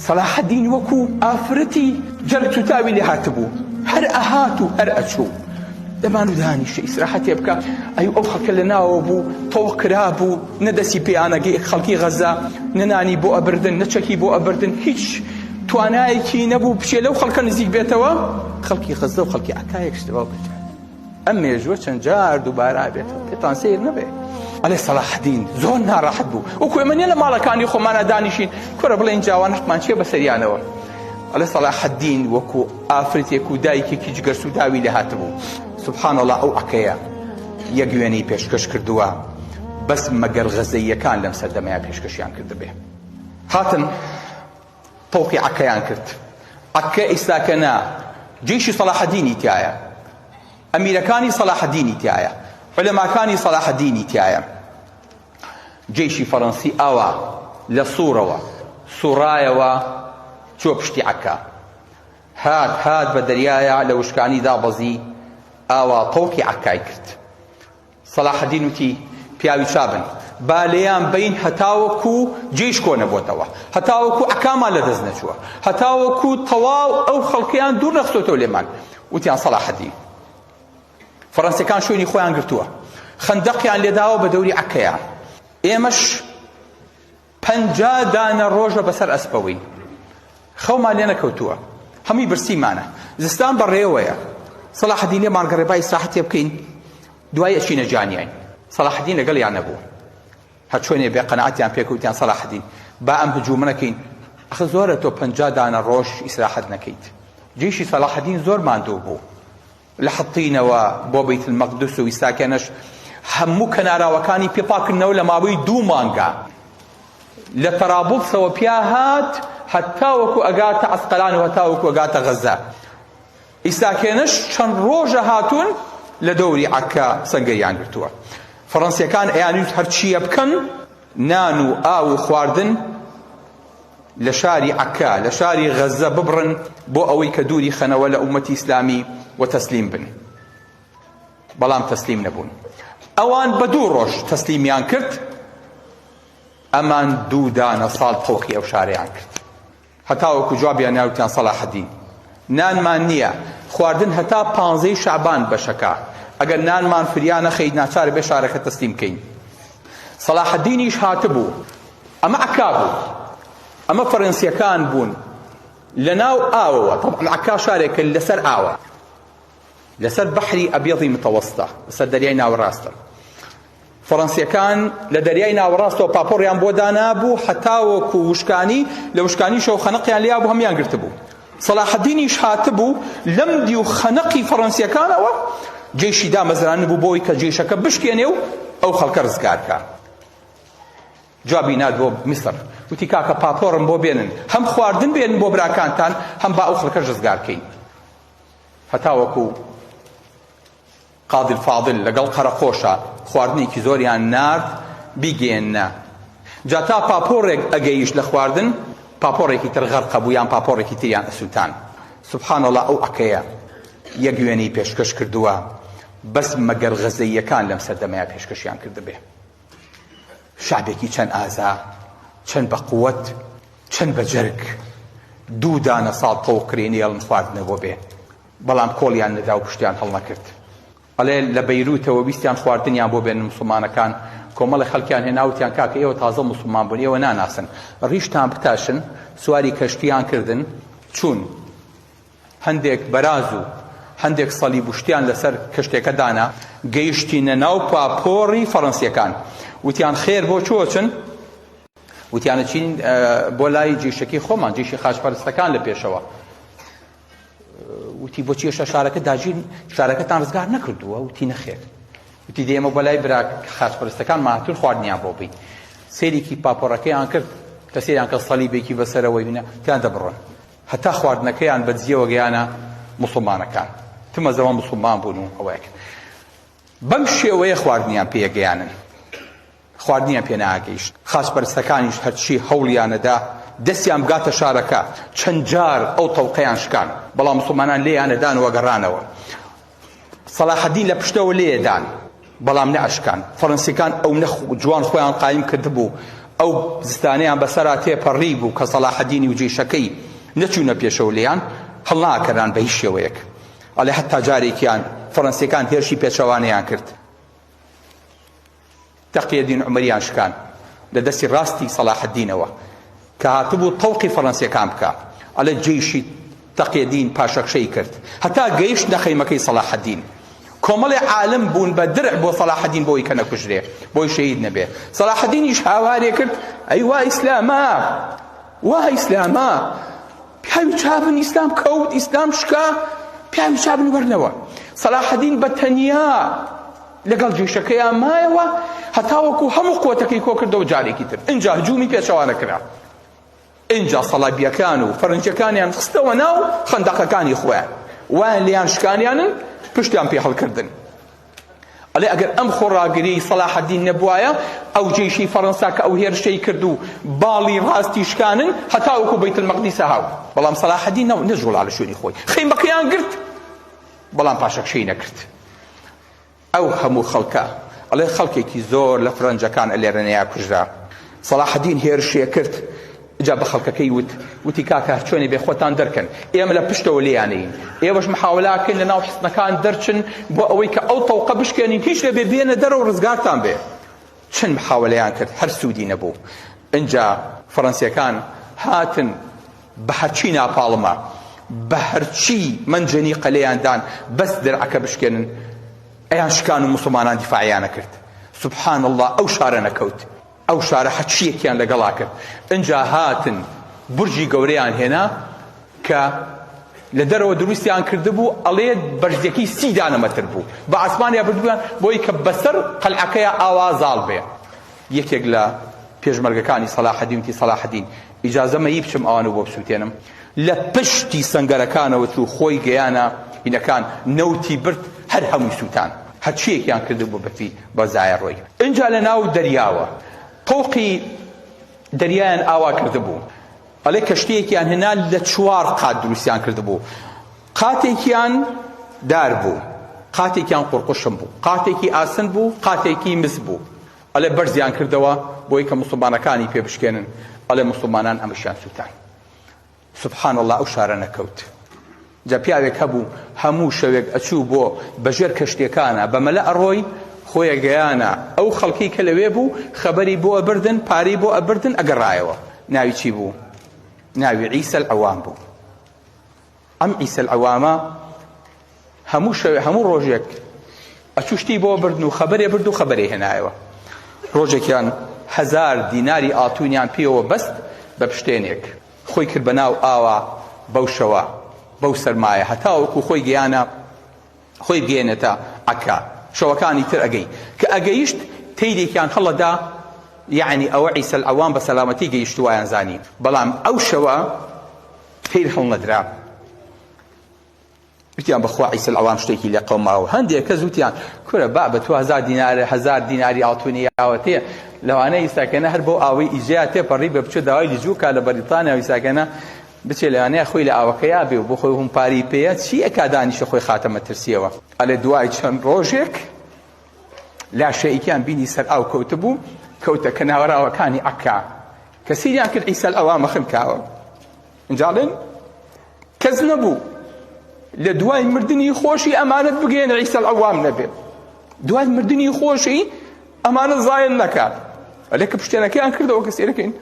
سەلاحەدین وەکو ئافرەتی جەرگ سوتاوی لێ هاتبوو، هەر ئەهات و هەر ئەچوو. دەمان و دانیشە ئیسراحەتێ بکە، ئەی ئەو خەڵکە لە ناوەوە بوو، تەوق کرابوو، نە دەستی پێیان ئەگەی خەڵکی غەزە، نە نانی بۆ ئەبردن، نە چەکی بۆ ئەبردن، هیچ توانایەکی نەبوو بچێ لەو خەڵکە نزیک بێتەوە. خەڵکی غەزە و خەڵکی عەکا یەک شتە باوکە جان. ئەم مێژووە چەند جار دووبارە بێتەوە پێتان سەیر نەبێ. ئەڵێ سەلاحەدین زۆر ناڕەحەت بوو وەکو ئێمە نیە لە ماڵەکانی خۆمانە دانیشین کورە بڵێن جاوان حەقمان چییە بەسەریانەوە. ئەڵێ سەلاحەدین وەکو ئافرەتێک و دایکێکی جگەرسووتاوی لێ هاتبوو. سبحان اللە ئەو عەکەیە یەک وێنەی پێشکەش کردووە بەس مەگەر غەزەییەکان لەم سەردەمەیا پێشکەشیان کردبێ. هاتن تەوقی عەکەیان کرد. عەکە ئیستاکە نا جەیشی سەلاحەدینی تیایە، ئەمیرەکانی سەلاحەدینی تیایە، عولەماکانی سەلاحەدینی تیایە. جەیشی فەرەنسی ئاوا لە سوڕەوە سوڕایەوە چووە پشتی عەکا. هات هات بە دەریایا لە وشکانی دابەزی ئاوا تەوقی عەکای کرد. سەلاحەدین وتی، پیاوی چابن، با لێیان بەین هەتاوەکو جەیش کۆ نەبۆتەوە، هەتاوەکو عەکامان لەدەست نەچووە، هەتاوەکو تەواو ئەو خەڵکەیان دوور نەخستۆتەوە لێمان. وتیان سەلاحەدین، فەڕەنسیەکان شوێنی خۆیان گرتووە، خەندەقیان لێداوە بە دەوری عەکەیا، ئێمەش 50 دانە ڕۆژە بەسەر ئەسپەوەین، خەومان لێ نەکەوتووە، هەمووی برسیمانە، زستان بەڕێوەیە، سەلاحەدین لێمان گەڕێ با ئیسراحەتێ بکەین، دوای ئەچینە جانیاین. سەلاحەدین لەگەڵیان نەبوو، هەرچۆنێ بێ قەناعەتیان پێ کەوتیان سەلاحەدین با ئەم هجوومە نەکەین، ئەخ زۆرە تۆ 50 دانە ڕۆژ ئیسراحەت نەکەیت. جەیشی سەلاحەدین زۆر ماندوو بوو. لە حەتینەوە بۆ بەیت المەقدس و ئیستاکێنەش هەموو کەناراوەکانی پێ پاکردنەوە لە ماوەی دوو مانگا لە تەرابوڵسەوە پیا هات هەتاوەکو ئەگاتە عەسقەلان و هەتاوەکو ئەگاتە غەزە. ئیستاکێنەش چەند ڕۆژە هاتوون لە دەوری عەکا سەنگەریان گرتووە. فەڕەنسیەکان ئەیانویست هەرچییە بکەن نان و ئاو و خواردن لە شاری عەکا، لە شاری غەززە ببڕن بۆ ئەوەی کە دووری خەنەوە لە ئوممەتی ئیسلامی و تەسلیم بن. بەڵام تەسلیم نەبوون. ئەوان بە دوو ڕۆژ تەسلیمیان کرد، ئەمان دوو دانە ساڵ تەوقی ئەو شارەیان کرد. هەتاوەکو جوابیان ناوتیان سەلاحەدین نانمان نییە، خواردن هەتا پانزەی شەعبان بەشەکە، ئەگەر نانمان فریا نەخەیت ناچارە بێ شارەکە تەسلیم کەین. سەلاحەدینیش هاتبوو. ئەمە عەکا بوو، ئەمە فەرەنسیەکان بوون لە ناو ئاوەوە، تەبعەن عەکا شارێکە لەسەر ئاوە، لەسەر بەحری ئەبیەضی متەوەستە، لەسەر دەریای ناوەڕاستە. فەرەنسیەکان لە دەریای ناوەڕاستەوە پاپۆڕیان بۆ دانابوو هەتاوەکو وشکانی، لە وشکانیشەوە خەنەقیان لێیابوو هەموویان گرتبوو. سەلاحەدینیش هاتبوو لەم دیو خەنەقی فەرەنسیەکانەوە جەیشی دامەزرانبوو بۆی کە جەیشەکە بشکێنێ و ئەو خەڵکە ڕزگار کا. جوابی نارد بۆ میسر وتی کاکە پاپۆڕم بۆ بێنن هەم خواردن بێنن بۆ براکانتان هەم با ئەو خەڵکەش ڕزگار کەین. هەتاوەکو قادر فاضل لەگەڵ قەرەقۆشە خواردنێکی زۆریان نارد بیگەیەننە جا تا پاپۆڕێک ئەگەیشت لە خواردن پاپۆڕێکی تر غەرقە بوو یان پاپۆڕێکی تریان ئەسووتان. سبحان اللە ئەو عەکەیە یەک وێنەی پێشکەش کردووە بەس مەگەر غەزەییەکان لەم سەردەمەیا پێشکەشیان کردبێ. شەعبێکی چەند ئازا، چەند بە قوەت، چەند بە جەرگ، دوو دانە ساڵ تەوق کرێ نەیەڵن خواردنە بۆ بێ، بەڵام کۆڵیان نەدا و پشتیان هەڵنەکرد. ئەڵێ لە بەیروتەوە ویستیان خواردنیان بۆ بێنن موسڵمانەکان کۆمەڵێ خەڵکیان هێنا وتیان کاکە ئێوە تازە موسڵمان بوون ئێوە ناناسن ڕیشتان بتاشن سواری کەشتیان کردن چوون هەندێک بەراز و هەندێک سەلیب و شتیان لەسەر کەشتێکە دانا، گەیشتینە ناو پاپۆڕی فەڕەنسییەکان. وتیان خێر بۆ کوێ ئەچن؟ وتیان ئەچین بۆ لای جیشەکەی خۆمان، جیشی خاچپەرستەکان لە پێشەوە. وتی بۆچی هێشتا شارەکە داگیر شارەکەتان ڕزگار نەکردووە؟ وتی نەخێر. وتی دێ ئێمە بۆ لای برا خاچپەرستەکانمان هاتوون خواردنیان بۆ بین. سەیرێکی پاپۆڕەکەیان کرد کە سەیریان کرد سەلیبێکی بەسەرەوەی هینا، وتیان دەبڕۆن. هەتا خواردنەکەیان بە دزیەوە گەیانە موسڵمانەکان تمەزەوە موسڵمان بوون و ئەوەیە کرد بەم شێوەیە خواردنیان پێگەیانن خواردنیان پێ ناگەیشت خاچپەرستەکانیش هەرچی هەوڵیانەدا دەستیان بگاتە شارەکە چەند جار ئەو تەوقەیان شکان بەڵام موسڵمانان لێیانەدان و گەڕانەوە سەلاحەدین لە پشتەوە لێیەدان بەڵام نەئەشکان. فەرەنسیەکان ئەونە جوان خۆیان قایم کردبوو. ئەو زستانەیان بەسەرا تێپەڕی بوو کە سەڵاحەدینی و جەیشەکەی نەچوونە پێشەوە لێیان هەڵناکەران بە هیچ شێوەیەک. ئەڵێ هەتا جارێکیان فەرەنسیەکان هێرشی پێچەوانەیان کرد. تەقیەدین عومەریان شکان لە دەستی ڕاستی سەڵاحەدینەوە کە هاتبوو تەوقی فەڕەنسیەکان بکا ئەڵێ جەیشی تەقیەدین پاشەکشەی کرد هەتا گەیشتنە خەیمەکەی سەڵاحەدین کۆمەڵێ عالم بوون بە درع بۆ سەڵاحەدین بۆی کە نەکوژرێ بۆی شەهید نەبێ سەڵاحەدینیش هاوارێ کرد ئەی وا ئیسلامە وا ئیسلامە پیاوی چابن ئیسلام کەوت ئیسلام شکا پیاوی چابن وەرنەوە سەلاحەدین بە تەنیا لەگەڵ جێشەکەیان مایەوە هەتاوەکو هەموو قوتەکەی کۆکردەوە جارێکی تر ئینجا هجومی پێچەوانە کرا ئینجا سەڵابیەکان و فەرنجەکانیان خستەوە ناو خەندەقەکانی خۆیان وایان لێیان شکانیانن پشتیان پێ هەڵکردن ئەڵێ ئەگەر ئەم خۆڕاگریی سەلاحەدین نەبوایە ئەو جەیشی فەڕەنسا کە ئەو هێرشەی کرد و باڵی ڕاستی شکانن هەتاوەکو بەیت المەقدیسە هاو بەڵام سەلاحەدین نەجوڵا لە شوێنی خۆی خەیمەکەیان گرت بەڵام پاشەکشەی نەکرد ئەو هەموو خەڵکە ئەڵێ خەڵکێکی زۆر لە فرەنجەکان ئەلێرەنەیا کوژرا سەڵاحەدین هێرشێ کرد جا بە خەڵکەکەی وت وتی کاکە هەرچۆنێ بێ خۆتان دەرکەن ئێمە لە پشتەوە لێیانەین ئێوەش محاولاکەن لە ناو حسنەکان دەرچن بۆ ئەوەی کە ئەو تەوقە بشکێنین هیچ لەبێ بێنە دەرەوە ڕزگارتان بێ چەند محاولەیان کرد هەر سوودی نەبوو ئینجا فەڕەنسیەکان هاتن بە هەرچی ناپاڵمە بە هەرچی مەنجەنیقە لێیان دان بەس درعەکە بشکێنن ئەیان شکان و موسڵمانان دیفاعیانە کرد سبحان اللە ئەو شارە نەکەوت ئەو شارە هەرچیەکیان لەگەڵا کرد ئینجا هاتن بورجی گەورەیان هێنا کە لە دەرەوە دروستیان کردبوو ئەڵێ بەرزیەکەی سی دانە مەتر بوو بە ئاسمانیا بردبوویان بۆی کە بەسەر قەلعەکەیا ئاوا زاڵ بێ یەکێک لە پێشمەرگەکانی سەلاحەدین وتی سەلاحەدین ئیجازە مەیی بچم ئەوانە بۆ بسووتێنم لە پشتی سەنگەرەکانەوە چوو خۆی گەیانە هینەکان نەوتی برد هەر هەمووی سووتان هەرچیەکیان کردبوو بەفی بە زایە ڕۆی ئینجا لە ناو دەریاوە تەوقی دەریایان ئاوا کردبوو ئەڵێ کەشتیەکیان هێنا لە چوار قات دروستیان کردبوو قاتێکیان دار بوو قاتێکیان قورقوشم بوو قاتێکی ئاسن بوو قاتێکی مس بوو ئەڵێ بەرزیان کردەوە بۆی کە موسڵمانەکانی پێ بشکێنن ئەڵێ موسڵمانان ئەمەشیان سوتان سبحان اللە ئەو شارە نەکەوت جا پیاوێک هەبوو هەموو شەوێک ئەچوو بۆ بەژێر کەشتیەکانە بە مەلە ئەڕۆی خۆیە گەیانە ئەو خەڵکی کە لەوێ بوو خەبەری بۆ ئەبردن پارەی بۆ ئەبردن ئەگەڕایەوە ناوی چی بوو ناوی عیسە العوام بوو ئەم عیسە العوامە هەموو شەوێ هەموو ڕۆژێک ئەچوو شتی بۆ بردن و خەبەرێ برد و خەبەرێ هێنایەوە ڕۆژێکیان هەزار دیناری ئاڵتونیان پێوە بەست بە پشتێنێک خۆی کرد بە ناو ئاوا بەو شەوە بەو سەرمایە هەتاوەکو خۆی گەیانە خۆی بگەیەنێتە عەکا شەوەکانی تر ئەگەی کە ئەگەیشت تەیرێکیان هەڵەدا یعنی ئەوە عیسە العوام بە سەلامەتی گەیشت وایان زانی بەڵام ئەو شەوە تەیر هەڵنەدرا وتیان بەخوا عیسە العوام شتێکی لێ قەوماوە هەندێک کەس وتیان کورە بابە تو هەزار دینار هەزار دیناری ئاڵتونی یاوەتێ لەوانەیە ئیساکەنە هەر بۆ ئاوەی ئیجیا تێپەڕی بە بچێ داوای لجوو کا لە بەریتانیا و ئیساکەنە بچێ لەوانەیە خۆی لە ئاوەکەیا بێ و بۆ خۆی هوم پارەی پێیە چی ئەکا دانیشە خۆی خاتە مەترسیەوە ئەلێ دوای چەند ڕۆژێک لاشەیەکیان بینی سەر ئاو کەوتبوو کەوتە کەناوەراوەکانی عەکا کە سیریان کرد عیسا العوامە خنکاوە ئینجا ئەڵێن کەس نەبوو لە دوای مردنی خۆشی ئەمانەت بگەیەنە عیسا العوام نەبێت دوای مردنی خۆشی ئەمانە زایل نەکات ئەلێ کە پشتێنەکەیان کردەوە کە سێرەکەین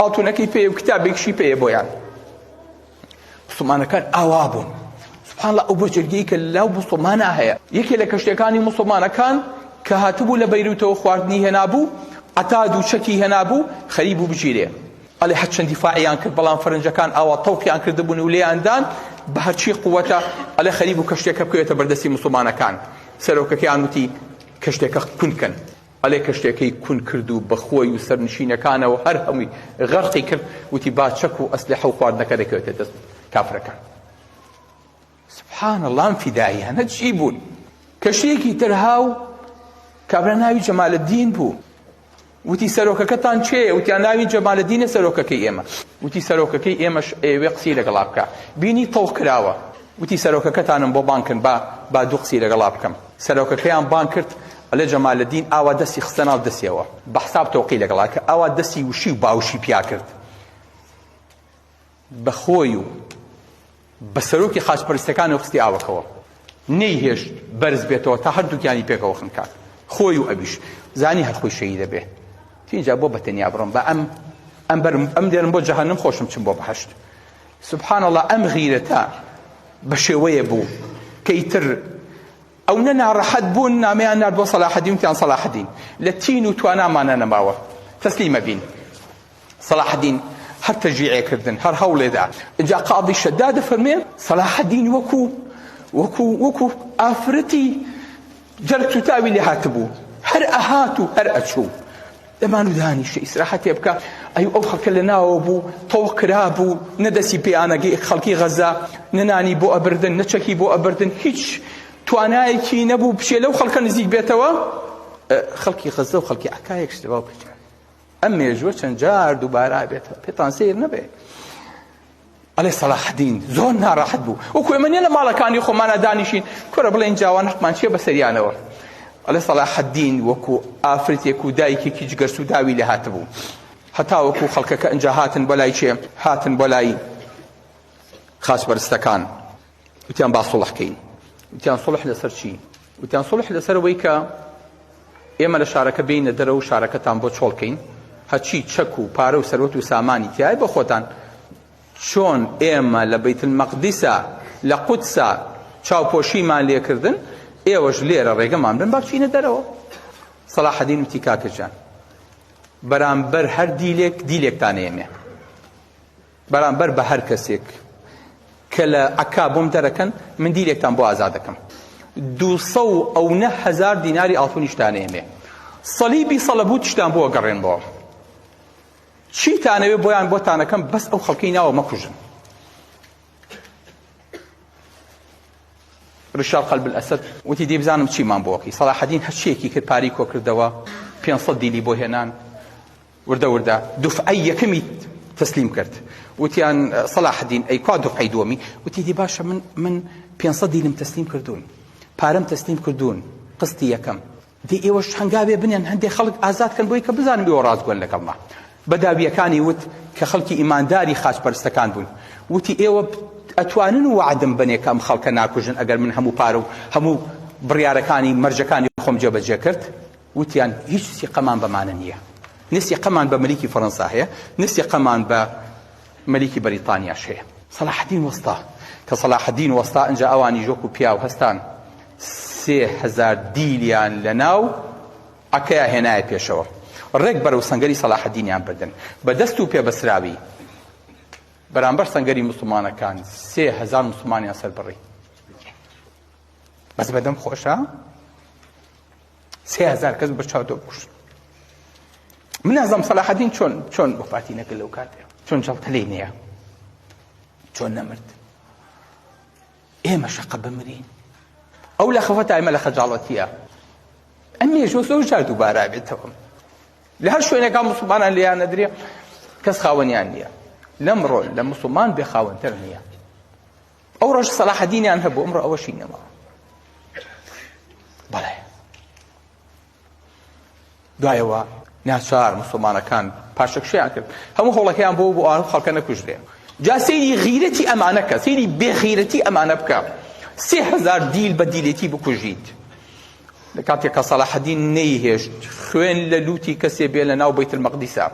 ئاڵتونەکەی پێ و کتابێکشی پێیە بۆیان مسلمانەکان ئاوا بوون سبحان الله ئەو بەجەرگەی کە لەو مسلمانە هەیە یەکێ لە کەشتەکانی مسلمانەکان کە هاتبوو لە بەیروتەوە خواردنی هێنابوو عەتاد و چەکی هێنابوو خەریک بوو بگیرێ ئەڵێ هەرچەند دیفاعیان کرد بەڵام فەرنجەکان ئاوا تەوقیان کردبوون و لێیان دان بە هەرچی قووەتە ئەڵێ خەریک بوو کەشتێکە بکەوێتە بەردەستی موسڵمانەکان سەرۆکەکەیان وتی کەشتێکە کون کەن ئەڵێ کەشتێکەی کون کرد و بە خۆی و سەرنشینەکانەوە هەر هەمووی غەرقی کرد وتی با چەک و ئەسلحە و خواردنەکە دەکەوێتە دەست کافرەکان سبحان اللە ئەم فیداییانە چی بوون کەشتیەکی تر هاو کابرا ناوی جەمال الدین بوو وتی سەرۆکەکەتان کێیە وتیان ناوی جەمال الدینە سەرۆکەکەی ئێمە وتی سەرۆکەکەی ئێمەش ئەیەوێ قسەی لەگەڵا بکا بینی تەوق کراوە وتی سەرۆکەکەتانم بۆ بانگ کەن با با دوو قسەی لەگەڵا بکەم سەرۆکەکەیان بانگ کرد. ئەلێ جەمالەدین ئاوا دەستی خستە ناو دەستیەوە بە حساب تۆقی لەگەڵا کە ئاوا دەستی وشی و باوشی پیا کرد بە خۆی و بە سەرۆکی خاچپەرستەکان و خستی ئاوەکەوە نەیهێشت بەرز بێتەوە تا هەردووکیانی پێکەوە خنکات خۆی و ئەویش زانی هەر خۆی شەهیدە بێ تینجا بۆ بەتەنیا بڕۆم بە ئەم ئەم بەرم ئەم دێرم بۆ جەهەنم خۆشم چم بۆ بەهەشت سبحان الله ئەم غیرەتە بە شێوەیە بوو کە ئیتر ئەونە ناڕەحەت بوون نامەیان نارد بۆ سەلاحەدین وتیان سەلاحەدین لە تین و توانامانە نەماوە تەسلیمە بین سەلاحەدین هەر تەشجیعێ کردن هەر هەوڵێدا ئینجا قاضی شەداد دەفەرمێ سەلاحەدین وەکو وەکو وەکو ئافرەتی جەرگ سوتاوی لێ هاتبوو هەر ئەهات و هەر ئەچوو دەمان و دانیشە ئیسراحەتێ بکە ئەی ئەو خەڵکە لە ناوە بوو تۆق کرابوو نە دەستی پێیانەگەی خەڵکی غەزە نە نانی بۆ ئەبردن نە چەکی بۆ ئەبردن هیچ توانایەکی نەبوو بچێ لەو خەڵکە نزیک بێتەوە خەڵکی غەزە و خەڵکی عەکا یەک شتە باوکە جان ئەم مێژووە چەند جار دووبارە بێتەوە پێتان سەیر نەبێ ئەڵێ سەلاحەدین زۆر ناڕەحەت بوو وەکو ئێمە نیە لە ماڵەکانی خۆمانە دانیشین کورە بڵێن جاوان حەقمان چییە بەسەریانەوە ئەڵێ سەلاحەدین وەکو ئافرەتێک و دایکێکی جگەرسووداوی لێ هاتبوو هەتاوەکو خەڵکەکە ئینجا هاتن بۆ لای کێ هاتن بۆ لای خاچپەرستەکان وتیان با سوڵح کەین وتیان سوڵح لەسەر چی وتیان سوڵح لەسەر ئەوەی کە ئێمە لە شارەکە بێینە دەرەوە و شارەکەتان بۆ چۆڵ کەین هەرچی چەک و پارە و سەروەت و سامانی تیایە بۆ خۆتان چۆن ئێمە لە بەیت المەقدیسە لە قودسا چاوپۆشیمان لێکردن ئێوەش لێرە ڕێگەمان بن با بچینە دەرەوە سەلاحەدین وتی کاکە جان بەرامبەر هەر دیلێک دیلێکتان ئێمێ بەرامبەر بە هەر کەسێک کە لە عەکا بۆم دەرەکەن من دیلێکتان بۆ ئازاد دەکەم دووسە و ئەونە هەزار دیناری ئاڵتونیشتان ئێمێ سەلیبی سەلەبوتیشتان بۆ ئەگەڕێنمەوە چیتانەوێ بۆیان بۆتانەکەم بەس ئەو خەڵکەی ناوە مەکوژن ڕیشار قەلب الئەسەد وتی دەی بزانم چیمان بۆ ئەکەی سەلاحەدین هەرچیەکی کرد پارەی کۆکردەوە 500 دیلی بۆ هێنان وردە وردە دوفعەی یەکەمی تەسلیم کرد وتیان سەلاحەدین ئەی کوا دوفعەی دووەمی وتی دی باشە من من 500 دیلم تەسلیم کردوون پارەم تەسلیم کردوون قستی یەکەم دی ئێوەش هەنگاوێ بنێن هەندێک خەڵک ئازاد کەن بۆی کە بزانم ئێوە ڕاستگۆن لەگەڵما بەداویەکانی وت کە خەڵکی ئیمانداری خاچپەرستەکان بوون وتی ئێوە ئەتوانن وعدم بنێ کە ئەم خەڵکە ناکوژن ئەگەر من هەموو پارە و هەموو بڕیارەکانی مەرجەکانی خۆم جێبەجێ کرد وتیان هیچ سیقەمان بەمانە نییە، نە سیقەمان بە مەلیکی فەرەنسا هەیە، نە سیقەمان بە مەلیکی بەریتانیاش هەیە. سەلاحەدین وەستا. کە سەلاحەدین وەستا ئنجا ئەوانیش وەکو پیاو هەستان 3000 دیلیان لەناو عەکەیا هێنایە پێشەوە. ڕێک بەرەو سەنگەری سەلاحەدینیان بردن. بە دەست و پێ بەسراوی بەرامبەر سەنگەری موسڵمانەکان 3000 موسڵمانیان سەربڕی. بەس بەدەم خۆشە؟ 3000 کەس بە چاو تۆ بکوژن من نازم سەلاحەدین چۆن چۆن وەفاتی نەکرد لەو کاتێ چۆن جەڵتە لێی نەیە چۆن نەمرد ئێمە شەقە بمرین ئەو لە خەفەتا ئێمە لە خەجاڵەتیە ئەم مێژوە زۆر جار دووبارە بێتەوە لە هەر شوێنێکا مسلمانان لێیان نەدرێ کەس خاوەنیان نییە لەمڕۆ لە مسلمان بێ خاوەنتر نییە ئەو ڕۆژ سەلاحەدینیان هەبوو ئەمڕۆ ئەوەشی نەماوە بەڵێ دوایەوە ناچار مسلمانەکان پاشەکشیان کرد هەموو هەوڵەکەیان بۆ بۆ ئەو خەڵکە نەکوژرێ جا سەیری غیرەتی ئەمانە کە سەیری بێغیرەتی ئەمانە بکە 3000 دیل بە دیلێتی بکوژیت لە کاتێک کە سەلاحەدین نەیهێشت خوێن لە لوتی کەسێ بێ لە ناو بەیت المەقدیسە.